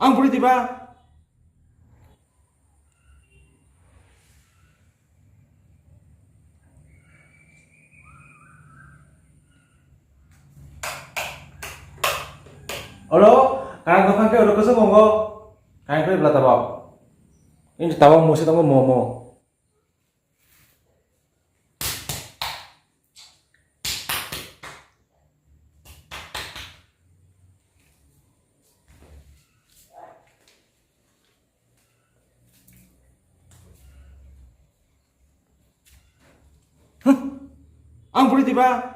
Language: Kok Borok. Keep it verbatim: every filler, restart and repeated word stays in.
Ang bwrwi diba? Oro, kang dokan ke oro koso mongo. Kang koi bla tabok. Ini tabok musi tongo momo. Ang bwrwi diba?